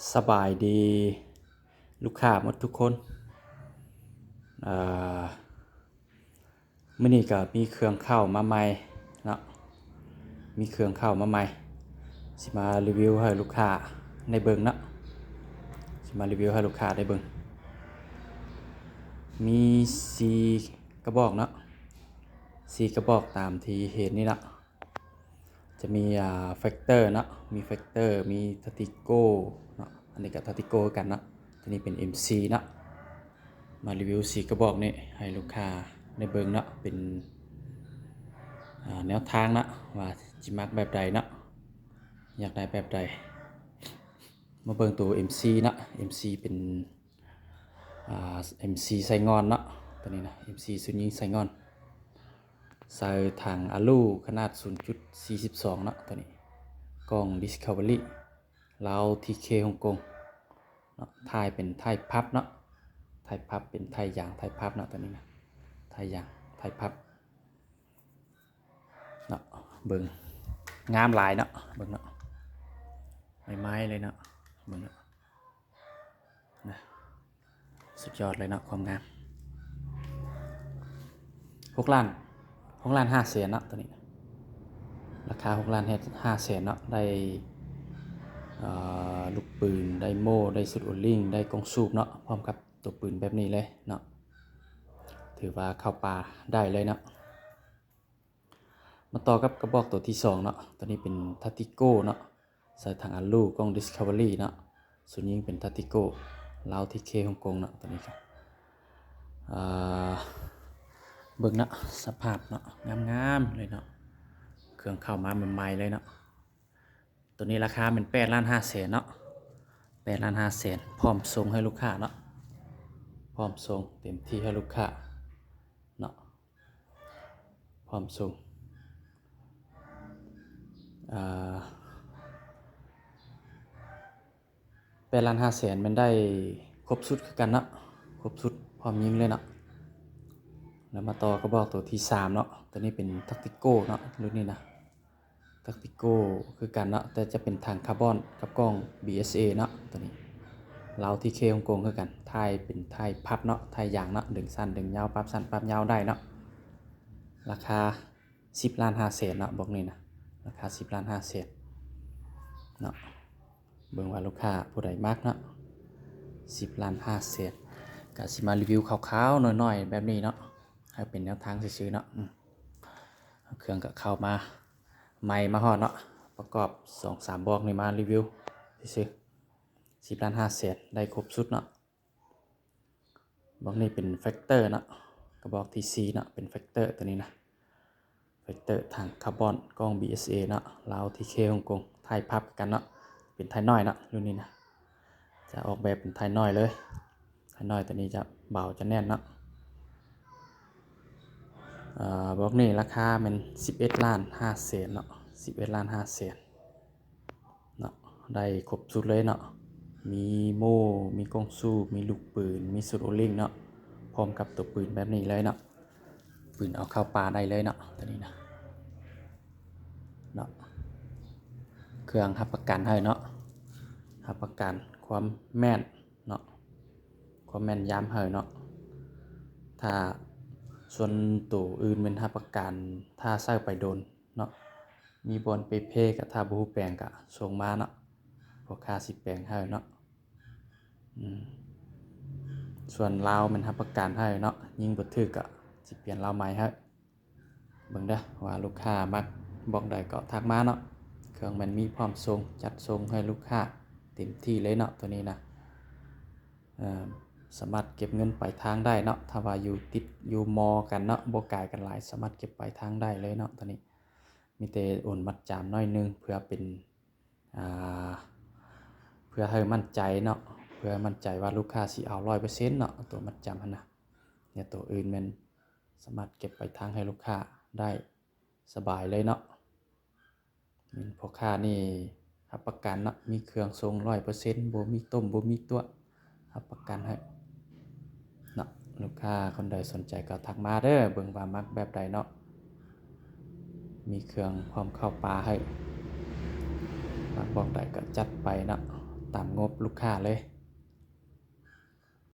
ສະບາຍດີລູກຄ້າໝົດທຸກຄົນ. ເອີ ມື້ນີ້ກໍມີເຄື່ອງເຂົ້າມາໃໝ່ເນາະ, ມີເຄື່ອງເຂົ້າມາໃໝ່ ຊິມາຣີວິວໃຫ້ລູກຄ້າໄດ້ເບິ່ງເນາະ, ຊິມາຣີວິວໃຫ້ລູກຄ້າໄດ້ເບິ່ງ. ມີສີ່ກະບອກເນາະ, ສີ່ກະບອກຕາມທີ່ເຫັນນີ້ເນາະ. ຈະມີ ອ່າ ແຟັກເຕີເນາະ, ມີແຟັກເຕີ ມີທາຕິໂກເນາະ, ອັນນີ້ກໍທາຕິໂກຄືກັນເນາະ. ຕົວນີ້ເປັນເອັມຊີເນາະ. ມາຣີວິວສີ່ກະບອກນີ້ໃຫ້ລູກຄ້າໄດ້ເບິ່ງເນາະ, ເປັນ ອ່າ ແນວທາງເນາະ ວ່າຊິມັກແບບໃດເນາະ, ຢາກໄດ້ແບບໃດ. ມາເບິ່ງໂຕເອັມຊີເນາະ, ເອັມຊີເປັນ ອ່າ ເອັມຊີໄຊງ່ອນເນາະ, ຕົວນີ້ນະ ເອັມຊີຊຸດຍິງໄຊງ່ອນ ໃສ່ຖັງອາລູຂະໜາດສູນຈຸດສີ່ສິບສອງເນາະ. ຕົວນີ້ກ້ອງດິສຄັຟເວີຣີ ລາວ ທີເຄ ຮົງກົງເນາະ, ທ້າຍເປັນທ້າຍພັບເນາະ, ທ້າຍພັບເປັນທ້າຍຢາງ ທ້າຍພັບເນາະ. ຕົວນີ້ນະ ທ້າຍຢາງ ທ້າຍພັບເນາະ, ເບິ່ງງາມຫຼາຍເນາະ, ເບິ່ງເນາະ ໃໝ່ໆເລີຍເນາະ, ເບິ່ງເນາະ. ນະ ສຸດຍອດເລີຍເນາະ ຄວາມງາມ. ຫົກລ້ານ ຫົກລ້ານຫ້າແສນເນາະ ຕົວນີ້ນະ, ລາຄາຫົກລ້ານຫ້າແສນເນາະ. ໄດ້ ເອີ ລູກປືນ ໄດ້ໂມ່ ໄດ້ຊຸດໂອລິງ ໄດ້ກ້ອງສູບເນາະ, ພ້ອມກັບຕົວປືນແບບນີ້ເລີຍເນາະ, ຖືວ່າເຂົ້າປ່າໄດ້ເລີຍເນາະ. ມາຕໍ່ກັບກະບອກຕົວທີສອງເນາະ, ຕົວນີ້ເປັນທາຕິໂກເນາະ, ໃສ່ຖັງອາລູ ກ້ອງດິສຄັຟເວີຣີເນາະ, ສູນຍິງເປັນທາຕິໂກ ລາວ ທີເຄ ຮົງກົງເນາະ. ຕົວນີ້ກໍ ອ່າ ເບິ່ງເນາະ ສະພາບເນາະ ງາມໆເລີຍເນາະ, ເຄື່ອງເຂົ້າມາໃໝ່ໆເລີຍເນາະ. ຕົວນີ້ລາຄາແມ່ນແປດລ້ານຫ້າແສນເນາະ, ແປດລ້ານຫ້າແສນ ພ້ອມສົ່ງໃຫ້ລູກຄ້າເນາະ, ພ້ອມສົ່ງເຕັມທີ່ໃຫ້ລູກຄ້າເນາະ. ພ້ອມສົ່ງ ອ່າ ແປດລ້ານຫ້າແສນ ແມ່ນໄດ້ຄົບຊຸດຄືກັນເນາະ, ຄົບຊຸດພ້ອມຍິງເລີຍເນາະ. ແລ້ວມາຕໍ່ກະບອກຕົວທີສາມເນາະ, ຕົວນີ້ເປັນທາຕິໂກເນາະ, ລຸ້ນນີ້ນະ ທາຕິໂກຄືກັນເນາະ, ແຕ່ຈະເປັນຖັງຄາບອນກັບກ້ອງ ບີເອສເອ ເນາະ. ຕົວນີ້ລາວ ທີເຄ ຮົງກົງຄືກັນ, ທ້າຍເປັນທ້າຍພັບເນາະ, ທ້າຍຢາງເນາະ, ດຶງສັ້ນດຶງຍາວ ປັບສັ້ນປັບຍາວໄດ້ເນາະ. ລາຄາສິບລ້ານຫ້າແສນເນາະ, ບອກນີ້ນະ ລາຄາສິບລ້ານຫ້າແສນເນາະ. ເບິ່ງວ່າລູກຄ້າຜູ້ໃດມັກເນາະ, ສິບລ້ານຫ້າແສນ. ກະຊິມາຣີວິວຄ່າວໆໜ້ອຍໆແບບນີ້ເນາະ, ໃຫ້ເປັນແນວທາງຊື່ໆເນາະ. ເຄື່ອງກໍເຂົ້າມາໃໝ່ມາຮອດເນາະ, ປະກອບສອງສາມບອກນີ້ມາຣີວິວຊື່ໆ. ສິບລ້ານຫ້າແສນ ໄດ້ຄົບຊຸດເນາະ. ບອກນີ້ເປັນແຟັກເຕີເນາະ, ກະບອກທີສີ່ເນາະ, ເປັນແຟັກເຕີຕົວນີ້ນະ, ແຟັກເຕີຖັງຄາບອນ ກ້ອງ ບີເອສເອ ເນາະ, ລາວ ທີເຄ ຮົງກົງ, ທ້າຍພັບຄືກັນເນາະ, ເປັນທ້າຍນ້ອຍເນາະ, ລຸ້ນນີ້ນະ ຈະອອກແບບເປັນທ້າຍນ້ອຍເລີຍ. ທ້າຍນ້ອຍຕົວນີ້ຈະເບົາ ຈະແໜ້ນເນາະ. ເອີ ບອກນີ້ລາຄາແມ່ນສິບເອັດລ້ານຫ້າແສນເນາະ, ສິບເອັດລ້ານຫ້າແສນເນາະ, ໄດ້ຄົບຊຸດເລີຍເນາະ, ມີໂມ່ ມີກ້ອງສູບ ມີລູກປືນ ມີຊຸດໂອລິງເນາະ, ພ້ອມກັບຕົວປືນແບບນີ້ເລີຍເນາະ, ປືນເອົາເຂົ້າປ່າໄດ້ເລີຍເນາະ ຕົວນີ້ນະ. ເນາະ ເຄື່ອງຮັບປະກັນໃຫ້ເນາະ, ຮັບປະກັນຄວາມແມ່ນເນາະ, ຄວາມແມ່ນຢຳໃຫ້ເນາະ. ຖ້າສ່ວນໂຕອື່ນແມ່ນຮັບປະກັນ ຖ້າໃຊ້ໄປດົນເນາະ, ມີບ່ອນເປເພກະ ຖ້າບໍ່ຮູ້ແປງກະສົ່ງມາເນາະ, ພໍ່ຄ້າຊິແປງໃຫ້ເນາະ. ອືມ ສ່ວນລາວແມ່ນຮັບປະກັນໃຫ້ເນາະ, ຍິງບໍ່ຖືກກະຊິປ່ຽນລາວໃໝ່ໃຫ້. ເບິ່ງເດີ້ວ່າລູກຄ້າມັກບອກໃດກໍທັກມາເນາະ, ເຄື່ອງແມ່ນມີພ້ອມສົ່ງ ຈັດສົ່ງໃຫ້ລູກຄ້າເຕັມທີ່ເລີຍເນາະ ຕົວນີ້ນະ. ເອີ ສາມາດເກັບເງິນປາຍທາງໄດ້ເນາະ, ຖ້າວ່າຢູ່ຕິດຢູ່ມໍກັນເນາະ, ບໍ່ໄກກັນຫຼາຍ, ສາມາດເກັບປາຍທາງໄດ້ເລີຍເນາະ ຕົວນີ້. ມີແຕ່ໂອນມັດຈຳໜ້ອຍໜຶ່ງ ເພື່ອເປັນ ອ່າ ເພື່ອໃຫ້ໝັ້ນໃຈເນາະ, ເພື່ອໃຫ້ໝັ້ນໃຈວ່າລູກຄ້າຊິເອົາຮ້ອຍເປີເຊັນເນາະ, ຕົວມັດຈຳຫັ້ນນະ. ແລະ ຕົວອື່ນແມ່ນສາມາດເກັບປາຍທາງໃຫ້ລູກຄ້າໄດ້ສະບາຍເລີຍເນາະ. ແມ່ນພໍ່ຄ້ານີ້ຮັບປະກັນເນາະ, ມີເຄື່ອງສົ່ງຮ້ອຍເປີເຊັນ, ບໍ່ມີຕົ້ມ ບໍ່ມີຕົວະ, ຮັບປະກັນໃຫ້ເນາະ. ລູກຄ້າຄົນໃດສົນໃຈກໍທັກມາເດີ້, ເບິ່ງວ່າມັກແບບໃດເນາະ. ມີເຄື່ອງພ້ອມເຂົ້າປ່າໃຫ້, ມັກບອກໃດກໍຈັດໄປເນາະ. ຕາມງົບລູກຄ້າເລີຍ.